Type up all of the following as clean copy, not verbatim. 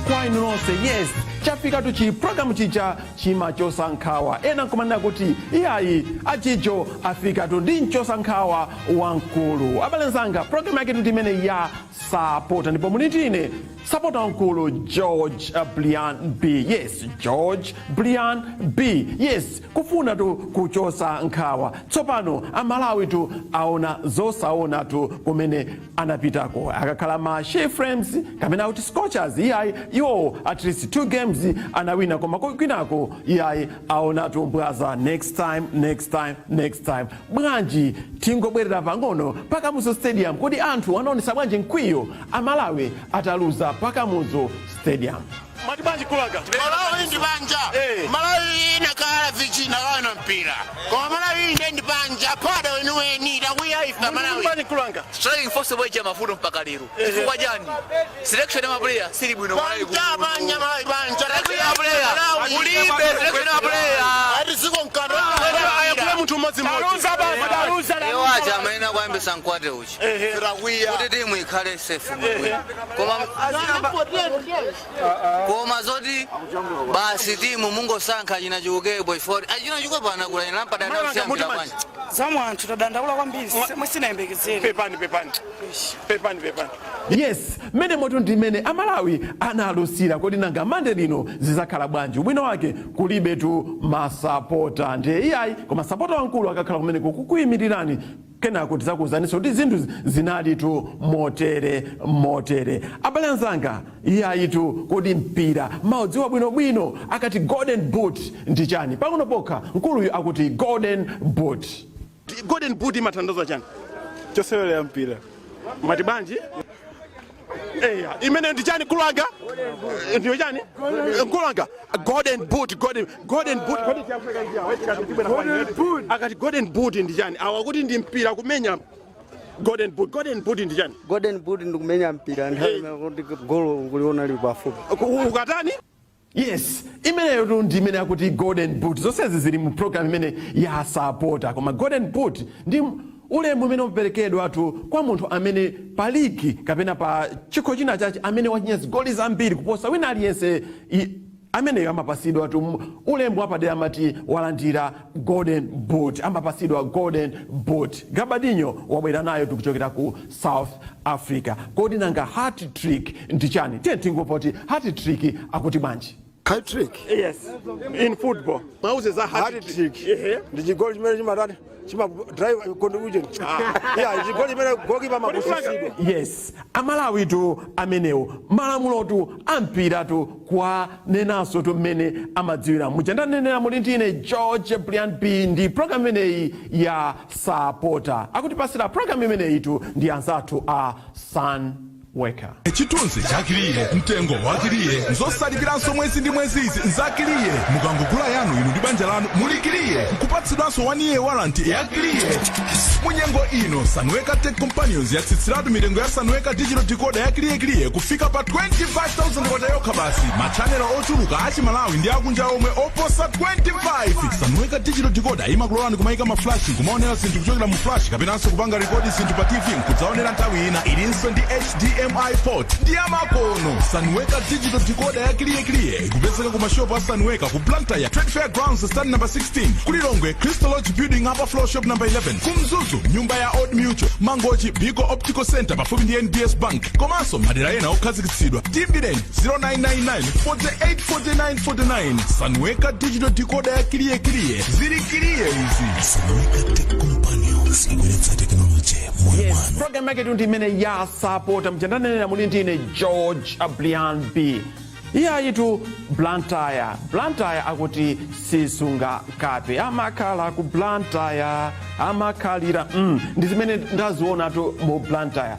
Kwa inu nonse, yes, chafikatu chi programu chija chimachosa nkhawa. Ena nkumanena kuti iyayi, achijo afikatu ndi mchosa nkhawa wamkulu. Abale nzanga, programu yake ndi imene ya Sapota, ndipo muli ndine sapota wamkulu George Brian B. Yes, George Brian B. Yes, kufuna tu kuchosa nkhawa. Tsopano Amalawi tu aona zosaona tu kumene anapitako. Akakhala ma She Flames kapena kuti Scorchers, iyayi, iwo at least two games anawina, koma kwinako iyayi, aonatu mbwaza. Next time, next time, next time. Bwanji tingobwerera pang'ono paKamuzu Stadium? Kodi anthu anaonesa bwanji mkwiyo Amalawi ataluza paKamuzu Stadium? Mati bwanji, kulanga? Malawi ndi panja. Malawi inakhala vichi, nakala mpira, koma Malawi inde ndi panja pada weniweni, takwiya ife Malawi. Bwanji, kulanga? Striking force bwecha mavuto mpaka lero. Chifukwa chani? Selection ya maplayer sili bwino Malawi. Panja, panja, Malawi panja. Selection ya player kulibe, selection ya player. Ati ziko mkando. Ayakule munthu mmodzi mmodzi. Iwo aja amayenera kuyambisa mkwate uchi Takwiya. kuti timu ikhale safe mwabwino, koma zoti basi timu mungosankha china chiukepo, chifukwa achina chiukepo anakula ina lampada bwanji? Zamwe anthu tadandaula kwambiri, semwe sinayembekezere. Pepani, pepani, pepani, pepani. Yes, mmene moto ndi mmene Amalawi analusira. Kodi nanga Mande lino zizakhala bwanji? Ubwino wake kulibetu masapota, ndiye iyayi, koma sapota wamkulu akakhala kumeneko kukuyimirirani. Kenako tizakuwuzaninso kuti zinthu zinalitu motere motere. Abale anzanga, iyayitu, kodi mpira maudziwa bwinobwino? Akati golden boot ndi chani? Pang'ono pokha mkuluyu akuti golden boot. Golden boot imatanthauza chani? Chosewera mpira. Mati bwanji? Eya, imene ndi chani, kulanga? Ndiyo chani, kulanga? Golden boot, golden boot. Kodi Chiafrika ndi awa, golden boot. Akati golden boot ndi chani? Awa kuti ndi mpira kumenya. Golden boot, golden boot ndi chani? Golden boot ndi kumenya mpira nthawi imene kuti golo kuliona lili pafupi. Ukatani? Yes, imeneyo tu ndi imene akuti golden boot. Zonsezi zili mu program imene ya Sapota, koma golden boot ndi ulemu umene umaperekedwa tu kwa munthu amene pa ligi kapena pa chikho china chache amene wachinya zigoli zambiri kuposa wina aliyense. Ameneyo amapasidwa tu ulemu wapadera, amati walandira golden boot, amapasidwa golden boot. Gabadinho wabwera nayo tikuchokera ku South Africa. Kodi nanga hat trick ndi chani? Tiye tingomva kuti hat trick akuti bwanji. Hat trick? Yes, in football mauze za hat. Hat trick ndi chigoli chimene chimatani, chima drive contribution yeah, chigoli chimene goalkeeper amakusisidwa. Yes, Amalawi tu amenewo, malamulotu ampiratu kwanenanso tu mmene amadziwira muja. Ndanenera, muli ndine George Brian B ndi program imeneyi ya Sapota. Akutipasira program imeneyi tu ndi anzathu a Sunweka. Chithunzi chakiliye, mtengo wakiliye, nzosalipiranso mwezi ndi mwezi. Izi nzakiliye. Mukangogula yanu, inu ndi banja lanu mulikiliye, nkupatsidwanso 1 year warranty yakiliye. Munyengo ino Sunweka Tech Companions yatsitsiratu mitengo ya Sunweka digital decoder yakiliyekiliye kufika pa 25,000 kwacha yokha basi. Machanelo ochuluka achimalawi ndi akunja omwe oposa 25. Sunweka digital decoder imakulolani kumayika ma flash, kumaonera zinthu kuchokera mu flash, kapenanso kupanga record zinthu pa TV nkudzaonera nthawi ina. Ilinso ndi HDMI port ndi amakono. Sunweka digital decoder ya kiliyekiliye ikupezeka ku mashopu a Sunweka ku Blantyre, Trade Fair Grounds, stand number 16; kuLilongwe, Crystal Lodge Building, upper floor, shop number 11; kuMzuzu, nyumba ya Old Mutual; Mangochi, Biko Optical Center pafupi ndi NBS Bank, komanso madera ena okhazikitsidwa. Timbireni 0999 48 49 49. Sunweka digital decoder ya kiliyekiliye, zili kiliye izi. Sunweka Tech Companions, ibweretsa tekinoloji moyo Yes, mwanu. Program yake tu ndi imene ya Sapota. Mchandanenera muli ndine George Brian B. Iyayitu, Blantyre, Blantyre akuti sisunga kape, amakhala ku Blantyre amakhalira ndi zimene ndazionatu mu Blantyre.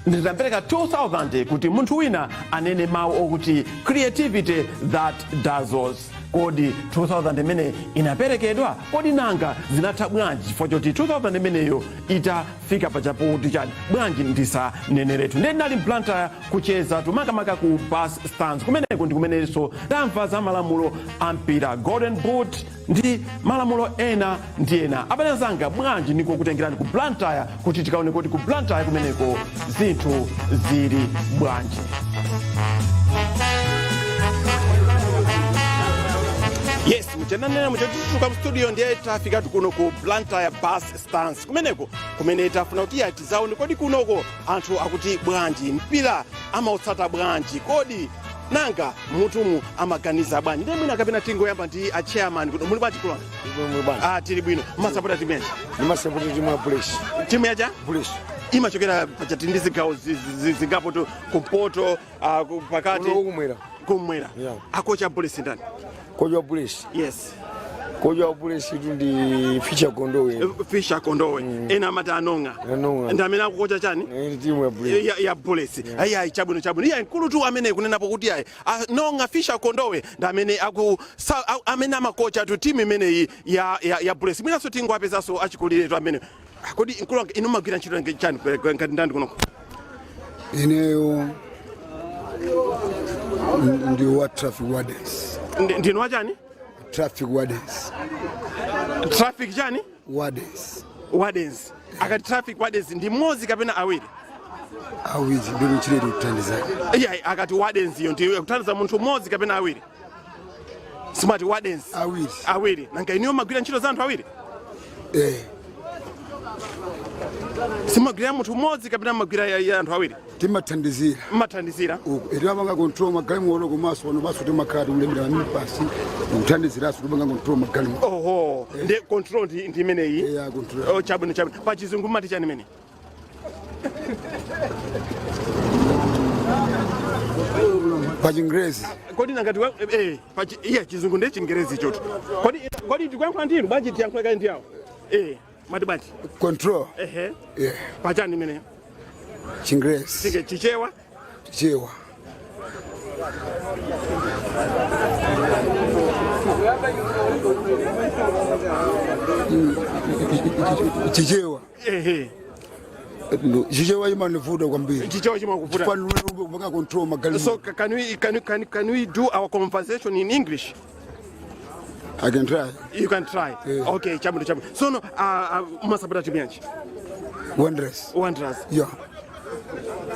Nditapereka 2000 kuti munthu wina anene mawu okuti "creativity that dazzles". Kodi 2000 imene inaperekedwa, kodi nanga zinatha bwanji? Chifukwa choti 2000 imeneyo itafika pachaputi chani bwanji? Ndisaneneretu. Ndiye ndinali m'Blantyre kucheza tumakamaka ku bus stands. Kumeneko ndi kumenenso ndamva za malamulo a mpira, golden boot ndi malamulo ena ndi ena. Abale anzanga, bwanji ndikukutengerani ku Blantyre kuti tikaone kuti ku Blantyre kumeneko zinthu zili bwanji? Yes, muchananena muchatituka mstudio, ndiye tafikatu kuno ku Blantyre bus stands, kumeneko kumene tafuna kuti iya tizaone, kodi kunoko anthu akuti bwanji? Mpira amautsata bwanji? Kodi nanga mutumu amaganiza bwanji? Ndiye mwina kapena tingoyamba ndi a chairman kuno. Muli bwanji, kulona? Ah, tili bwino. Masapota timu yanji? Ndimasapota timu ya Bullets. Timu yacha? Bullets. Imachokera pachati ndi zigawo zingapo tu, kumpoto, pakati. Kuno kumwera. Kumwera. Yeah. Akocha Bullets ndani? Kocha wa Bullets? Yes. Kocha wa Bullets tu ndi Fischer Kondowe. Fischer Kondowe, ena amati Anonga. Anonga. Ndi amene akukocha chani? Timu ya Bullets. Ya Bullets. Ayi, ayi, chabwino, chabwino. Iye mkulu tu amene kunenapo kuti ayi, Anonga Fischer Kondowe ndi amene amene amakocha tu timu imeneyi ya Bullets. Mwinanso tingoapezanso achikuliretu amene. Ah, kodi mkulu wanga, inu magwira ntchito chani ngati ndani kunoko? Ineyo ndi wa traffic wardens. Ndinu wachani? Traffic wardens. Traffic chani? Wardens. Wardens. Akati traffic wardens ndi mmodzi kapena awiri? Awiri, ndilo ntchito kuthandizana. Iye akati wardens iyo ndi kuthandiza munthu mmodzi kapena awiri? Smart wardens. Awiri. Awiri. Nanga iniyo magwira ntchito za anthu awiri? Eh. Simagwira munthu mmodzi kapena magwira ya anthu awiri? Timathandizira. Mmathandizira. Uku timapanga control magalimoto, komanso pano baso timakhala tikulembera mamipasi kuthandiziranso, tipanga control magalimoto. Oho, ndi control ndi imeneyi? Yeah, control. Oh, chabwino, chabwino. Pa Chizungu mmati chani imene? Pa Chingerezi? Kodi nangati iye Chizungu ndi Chingerezi choto. Kodi tikuyankhula ndinu bwanji? Tiyankhule kayi ndi awo. Mati bwanji? Control. Ehe. Yeah. Pachani imeneyo? Chingerezi. Chike Chichewa? Chewa. Chichewa. Ehe. Chichewa imanivuta kwambiri. Chichewa chimakuvuta. Panga control magalimoto. So can we do our conversation in English? I can try. You can try. Yeah. Okay, chabwino, chabwino. So no, masapota timu yanji? Wanderers. Wanderers. Yeah.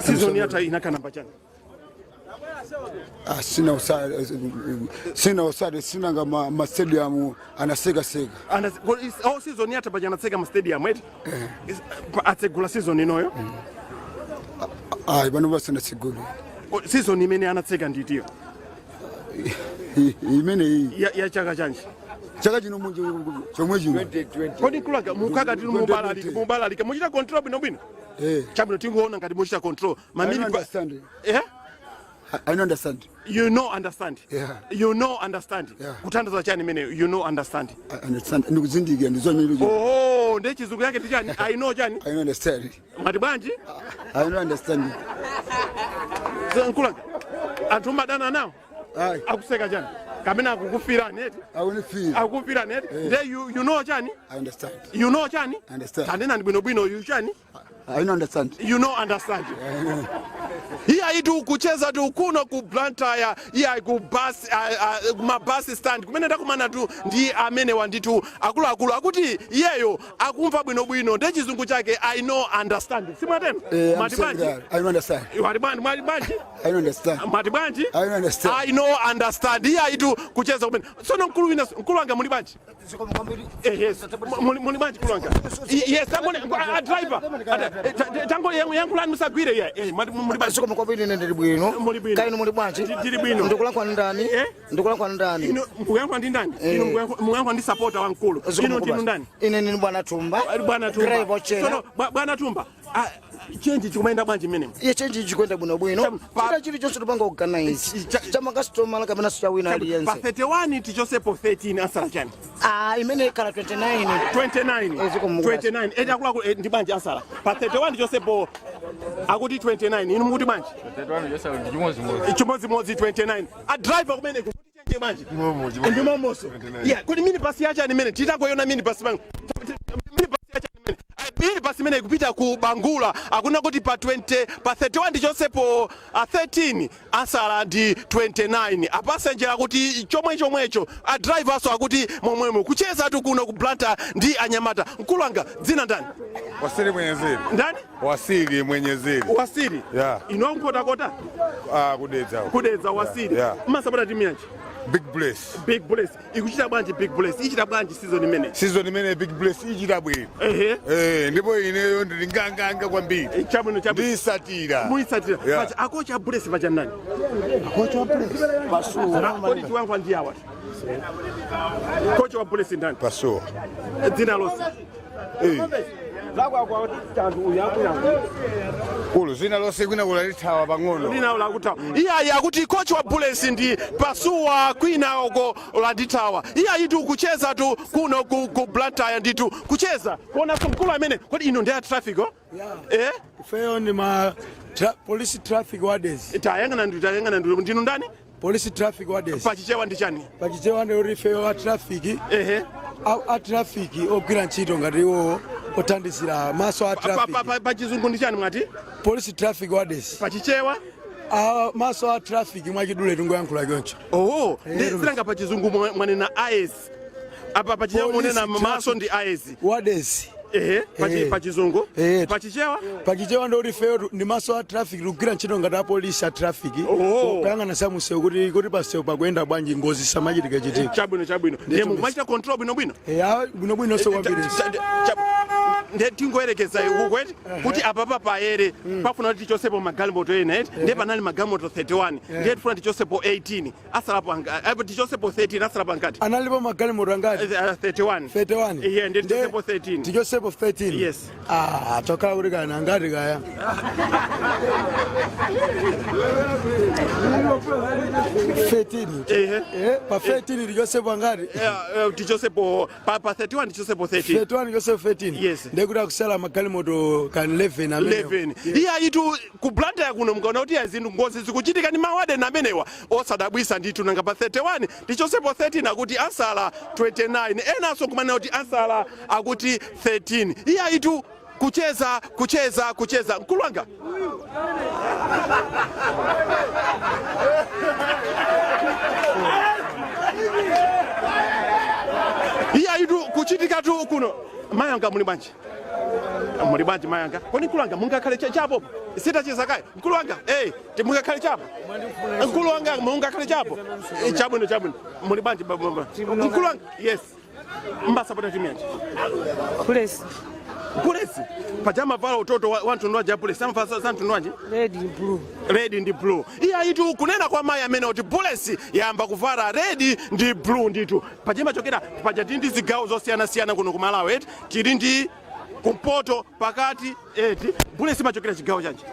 Season yatha inakana pachani? Ah, sina usade, sina usade, sina nga ma stadium anaseka seka. Oh, season yatha paja anatseka ma stadium eti? Atsegula season inoyo? Ah, pano basina sigulu. Oh, season imene anatseka nditiyo? Imene iyi. Ya chaka chanji? Chaka chino munje chomwe chino. Kodi nkulaga mukaka tili mubalalika, mubalalika muchita control bwino bwino? Eh. Chabwino, tingoona ngati muchita control. I don't understand. Eh? I don't understand. You know understand. Yeah. You know understand. Yeah. Kuthandiza chani imene you know understand? I understand. Ndikuzindikira ndizomene. Oh, ndiye Chizungu yake ndi chani? I know chani? I don't understand. Mati bwanji? I don't understand. Nkulaga anthu madana nawo. Ayi. Akuseka chani? Kamene akukufirani eti? Akunifira. Akukufirani eti? Ndiye you know chani? I understand. You know chani? Understand. Tanena bwinobwino, you chani? I don't understand. You know understand. Iye itu kucheza tu kuno ku Blantyre, iye ku bus, ma bus stand kumene ndakumana tu ndi amene wanditu akuluakulu akuti iyeyo akumva bwinobwino, ndi Chizungu chake "I know understand". Simwateno? Eh, I'm Mati saying bwanji? that. I don't understand. Mati bwanji? Mati bwanji? I don't understand. Mati bwanji? I don't understand. I know understand. Iye itu kucheza kumene. Tsono mkulu wina, mkulu wanga, muli bwanji? Yes. Muli bwanji, mkulu wanga? Yes, tangone a driver. Tango yankulani, musagwire iye. Mati muli bwanji? Zikomo kwambiri, ine ndili bwino. Muli bwino. Kainu muli bwanji? Ndili bwino. Ndikulankhula ndani? Eh? Ndikulankhula ndani? Inu mukuyankhula ndi ndani? Inu mukuyankhula ndi supporter wamkulu. Zikomo Inu ndinu kubasi. ndani? Ine ndini bwana Tumba. Bwana Tumba. Driver chair. Tsono bwana Tumba, change chikumayenda bwanji mmenemo? Iye change chikuenda bwinobwino. China China chilichonse tupanga organize. Cha makasitomala kapena cha wina Pa aliyense. 31 tichosepo 13, ansala chani? Ah, imene ikhala 29. 29. Eh, zikomo kubasi. 29 eti akuluakulu, ndi bwanji ansala pa 31 tichosepo akuti 29, inu mukuti bwanji? Chimodzimodzi 29. A driver kumene kuti change bwanji? Ndi momoso, yeah. Kodi mini basi yachani imene titangoyona? Mini basi bangu, mini basi yachani imene? Mini basi imene ikupita ku Bangula, akuna kuti pa 20, pa 31 ndichonsepo 13, ansala ndi 29. Apasenjera akuti chomwe chomwecho, a driver aso akuti momwemo. Kucheza tu kuno ku Blantyre ndi anyamata. Mkulu wanga, dzina ndani? Wasili Mwenyezeri. Ndani? Wasili Mwenyezeri. Wasili. Yeah. Inu ankhotakota? Ah, kudedza. Kudedza, Wasili. Yeah. Mmasapota timu yanji? Big Bullets. Big Bullets ikuchita bwanji? Big Bullets ichita bwanji season imene? Season imene Big Bullets ichita bwino. Ehe. Ndipo ineyo ndili nganganga kwambiri. Chabwino, chabwino. Ndisatira. Muisatira. Yeah. Pacha akocha a Bullets pacha nani? Kocha wa Bullets Pasuwa. Kodi tiwankwa ndi awa, kocha wa Bullets ndani? Pasuwa. Dzina lonse? Kulu zina lonse kwina kulalithawa pang'ono. Lina lakuthawa. Iyayi, akuti kochi wa Bullets ndi Pasuwa, kwina uko landithawa. Iyayi tu, kucheza tu kuno ku Blantyre nditu kucheza kuonanso mkulu amene. Kodi ino ndi ya traffic o? Eh. Ifeyo ndi ma police traffic wardens. Tayang'ana ndi, tayang'ana ndi, ndinu ndani? Police traffic wardens. Pachichewa ndi chani? Pachichewa ndi kuti ifeyo a traffic, ehe, a traffic ogwira ntchito ngati iwo othandizira maso a traffic. Pachizungu ndi chani mwati? Police traffic wardens. Pachichewa? Maso a traffic, mwachidule tingoyankhula choncho. Oh, ndi silanga pachizungu mwanena eyes apa, pachichewa munena maso ndi eyes. Wardens. Ehe, pachizungu. Pachichewa? Pachichewa ndi kuti ifeyo ndi maso a traffic, tikugwira ntchito ngati apolisi a traffic kuyang'ana samusewu kuti pasewu pakuyenda bwanji, ngozi samachitika chitika. Chabwino, chabwino. Ndiye mukumachita control bwinobwino? Bwinobwino so kwambiri. Ndiye tingoyerekeza uku eti kuti apapa payere pafuna kuti tichosepo magalimoto ena eti, ndiye panali magalimoto 31, ndiye tifuna tichosepo 18, asalapo tichosepo 13, asalapo angati? Analipo magalimoto angati? 31. 31. Iye, ndiye tichosepo 13. Tichosepo 13? Yes. Ah, tokhala kuti kana angati kaya 13. Pa 13 tichosepo angati? Tichosepo pa 31 tichosepo 13. 31 tichosepo 13? Yes. Ndekuti akusala magalimoto kan 11 amenewo. 11. Iye ayitu, ku Blantyre kuno mukaona kuti zinthu ngozi zikuchitika ndi mawadeni amenewa, osadabwisa ndithu. Nanga pa 31 tichosepo 13, akuti asala 29, enanso kumanena kuti asala akuti 13. Iye ayitu, kucheza, kucheza, kucheza. Mkulu wanga, iye ayitu, kuchitika tu kuno. Mayanga, muli bwanji? Muli bwanji mayanga? Kodi mkulu wanga mungakhale chapo? Sitacheza kaye mkulu wanga. Mungakhale chapo mkulu wanga, mungakhale chapo. Chabwino, chabwino. Muli bwanji mkulu wanga? Yes. Mbasapota timu yanji? Bullets. Bullets. Paja mavala utoto wa mtundu wanje? Bullets amavala za mtundu wanje? Red and blue. Red ndi blue. Iye ayitu, kunena kwa mayi amene kuti Bullets yamba kuvala red ndi blue ndithu. Paja imachokera paja, tili ndi zigawo zosiyanasiyana kuno ku Malawi eti, tili ndi kumpoto, pakati eti. Bullets imachokera chigawo chanji?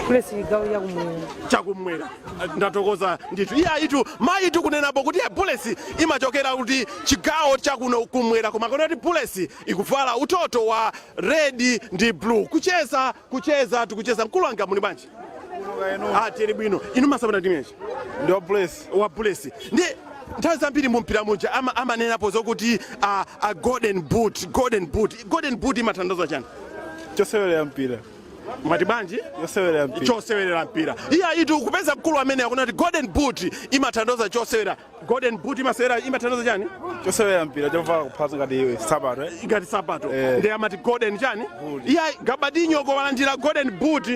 Bullets chigawo chakumwera. Chakumwera. Ndatokoza ndithu. Iye ayitu, mayi tu kunenapo kuti Bullets imachokera kuti chigawo chakuno kumwera, koma kuona kuti Bullets ikuvala utoto wa red ndi blue. Kucheza, kucheza, tikucheza. Mkulu wanga, muli bwanji? Ah, tili bwino. Inu masapota timu yanji? Ndi wa Bullets. Wa Bullets. Ndi nthawi zambiri mumpira muja amanenapo zokuti a golden boot, golden boot, golden boot imatanthauza chani? Chosewerera mpira. Mwati bwanji? Chosewerera mpira. Chosewerera mpira. Iye ayitu, kupeza mkulu amene akuna kuti golden boot imatanthauza chosewera. Golden boot imasewera, imatanthauza chani? Chosewerera mpira, chovala kuphaza ngati sapato, eh? Ngati sapato. Ndiye amati golden chani? Iye Gabadinho ko walandira golden boot,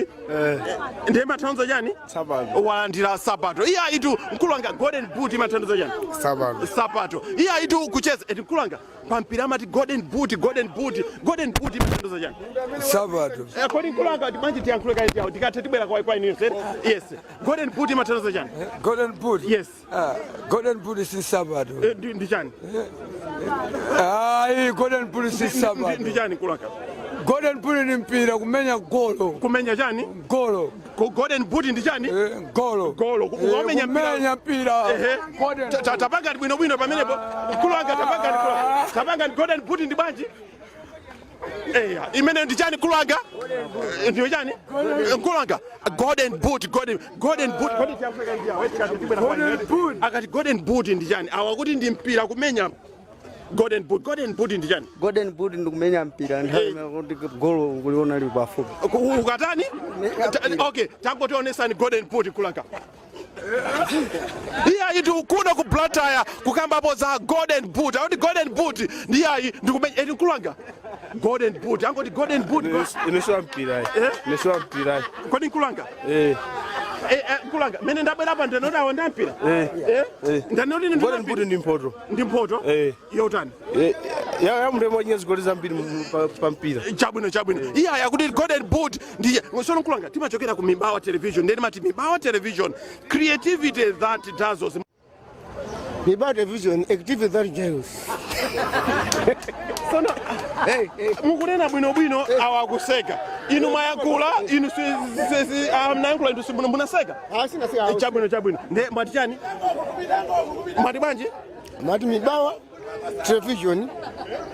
ndiye imatanthauza chani? Sapato. Walandira sapato. Iye ayitu, mkulu wanga, golden boot imatanthauza chani? Sapato. Sapato. Iye ayitu, kucheza eti. Mkulu wanga, pampira amati golden boot, golden boot, golden boot imatanthauza chani? Sapato. Kodi mkulu wanga manji tiyankhule kayi tiyawo, tikathe tibwera kwa inu. Yes, golden boot imatanthauza chani? Golden boot? Yes. Ah, golden boot si sapato. Ndi chani? Ayi, golden boot si sapato. Ndi chani, mkulu wanga? Golden boot ni mpira, kumenya golo. Kumenya chani? Golo. Golden boot ndi chani? Golo. Golo. Kumenya mpira. Kumenya mpira. Ehe. Tapanga bwino bwino pamenepo, mkulu wanga. Tapanga, mkulu wanga. Tapanga, golden boot ndi bwanji? Eya, imene ndi chani, mkulu wanga? Ndiyo chani, mkulu wanga? Golden boot, golden, golden boot. Golden boot. Akati golden boot ndi chani? Awa kuti ndi mpira, kumenya. Golden boot, golden boot ndi chani? Golden boot ndi kumenya mpira nthawi imene kuti golo kuliona lili pafupi. Ukatani? Okay, tangotionesani golden boot kulanga. Iyayi, tikukuno ku Blantyre kukambapo za golden boot, akuti golden boot ndi yayi ndikumenya eti. Mkulanga, golden boot, angoti golden boot. Ineso mpira. Eh? Ineso mpira. Kodi mkulanga? Eh. Mkulanga mene ndabwera apa ndanoti awo ndampira. Ndanoti ine Golden boot ndi mphoto. Ndi mphoto yotani? Ya munthu yemwe wachinya zigoli zambiri pa mpira. Chabwino, chabwino. Iya, yakuti golden boot ndiye sono. Mkulanga, timachokera ku Mibawa Television, ndiye timati Mibawa Television, creativity that dazzles. Mibawa Television, activity that jails. Sono mukunena bwinobwino, awa akuseka. Inu mwayankhula, inu mnayankhula, inu munaseka. Chabwino, chabwino. Nde mwati chani? Mwati bwanji? Mati Mibawa Television,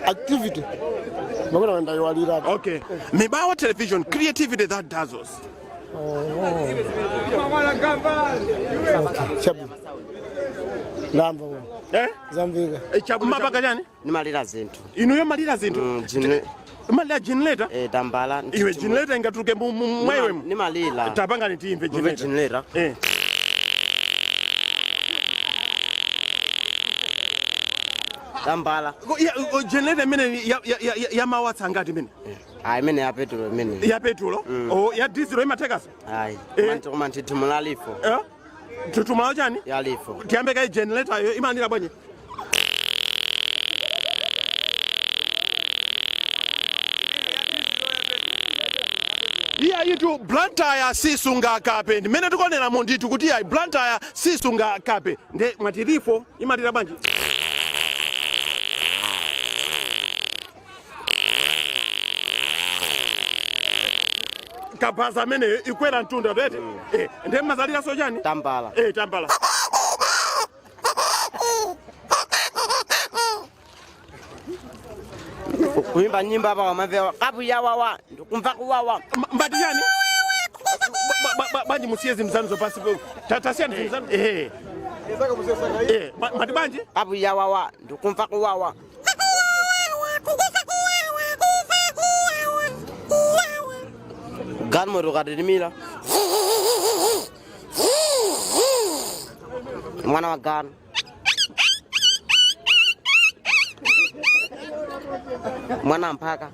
activity makona ndayiwalira. Okay, Mibawa Television, creativity that dazzles. Chabwino, ndamva. Eh? Zamvika. Mapanga chani? Nimalira zinthu. Inuyo malira zinthu? Malira generator? Eh, tambala. Iwe, generator ingatuluke mwaiwemo? Nimalira. Tapanga timve. Mumve. Generator. Generator. Eh. Tambala. Generator imene ya mawatts angati imene? Ayi, imene ya petulo imene. Ya petulo? Oh, ya diesel imathekasa? Ayi. Koma nthitimula lifo. Eh, tutumulawo chani? Ya lifo. Tiyambe kai generator yo, imalira bwanji? Iya, itu Blantyre sisunga kape. Ndimene tikuoneramo ndithu kuti iya, Blantyre sisunga kape. Nde mwati lifo imalira bwanji? Kabaza ameneyo ikwera mtunda tete. Eh, nde mazaliraso chani? Tambala. Eh, tambala. Kuimba nyimbo apa wamamve kapu yawawa, ndikumva kuwawa. Mbati chani? Banji musiye zimzanu pasi, tasiyani zimzanu. Eh eh, mati banji? Kapu yawawa, ndikumva kuwawa. Galimoto katitimira, mwana wa gano, mwana mphaka,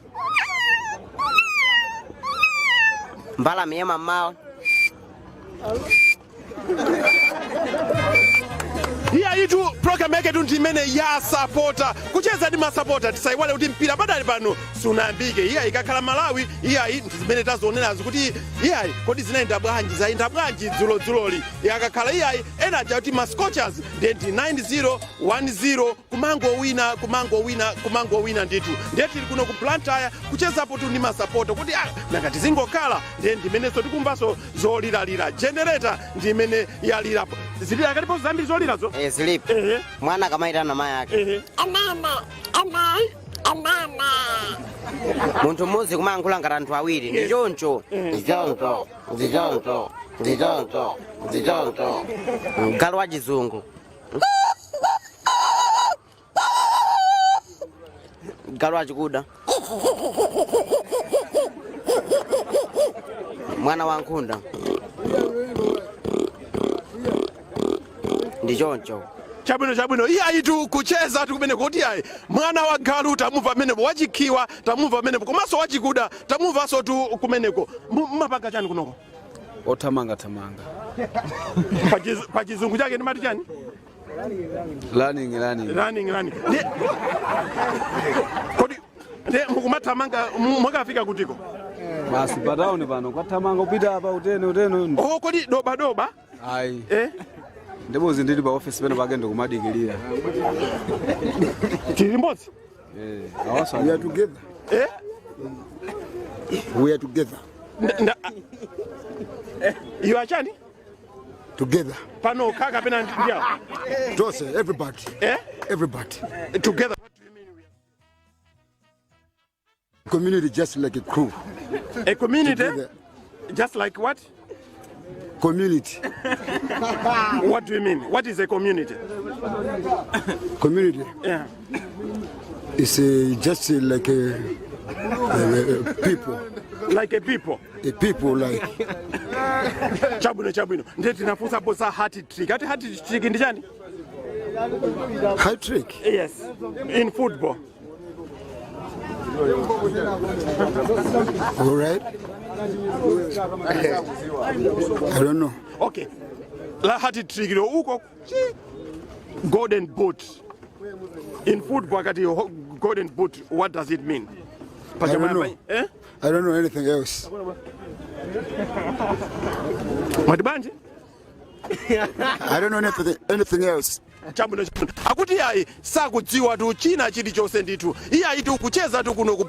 mbalame ya mamawa. Iya, itu program yake tu ndimene ya sapota, kucheza ndi masapota. Tisaiwale kuti mpira padali pano sunayambike. Iya, ikakhala Malawi, iyayi, zimene tazionerazo kuti iyayi, kodi zinayenda bwanji, zayenda bwanji dzulodzuloli? Akakhala iyayi, ena aja kuti ma Scorchers ndiye ndi 90 10, kumangowina, kumangowina, kumangowina ndithu. Ndiye tili kuno ku Blantyre kuchezapo tu ndi masapota kuti ah, nanga tizingokhala? Ndiye ndimenenso tikumvanso zoliralira. Generator ndi imene yalirapo, zilira akalipo zambiri zolirazo. Eh, zilipo. Mwana akamaitana mayi ake. Munthu mmodzi kumayankhula ngati anthu awiri. Ndi choncho, ndi choncho, ndi choncho, ndi choncho, ndi choncho. Galu wa chizungu, galu wachikuda, mwana wa nkhunda, ndi choncho. Chabwino, chabwino. Iye ayitu kucheza tu kumene kuti ayi, mwana wa galu tamumva pamenepo, wachikhiwa tamumva pamenepo, komanso wachikuda tamumvanso tu kumeneko. Mumapanga chani kunoko? Othamanga thamanga. Pa chizungu chake ndimati chani? Running, running. Running, running. Kodi ndi mukumathamanga mwakafika kutiko? Basi, patauni pano kwathamanga upita apa utene utene. Oh, kodi doba doba? Ayi. Eh. Ndibozi ndili pa office peno pake ndikumadikilira. Tili limodzi. Eh, awaso. We are together. Eh? We are together. You are chani? Together. Pano kaka pena ndiawo. Tose, everybody. Eh? Everybody. Together. Community just like a crew. A community? Together. Just like what? Community. What do you mean? What is a community? Community. Yeah. It's just like a people. Like a people. A people like. Chabwino, chabwino. Ndiye tinafunsapo za hat trick. Ati hat trick ndi chani? Hat trick? Yes. In football. All right. I don't know. Okay, la hat trick lo uko chi golden boot in football, akati golden boot, what does it mean? I don't know. Eh? I don't know anything else. Mwati bwanji? I don't know anything else. Chabwino, chabwino. Akuti ayi, sakudziwa tu china chilichonse ndithu. Iye ayi, tu kucheza tu kuno ku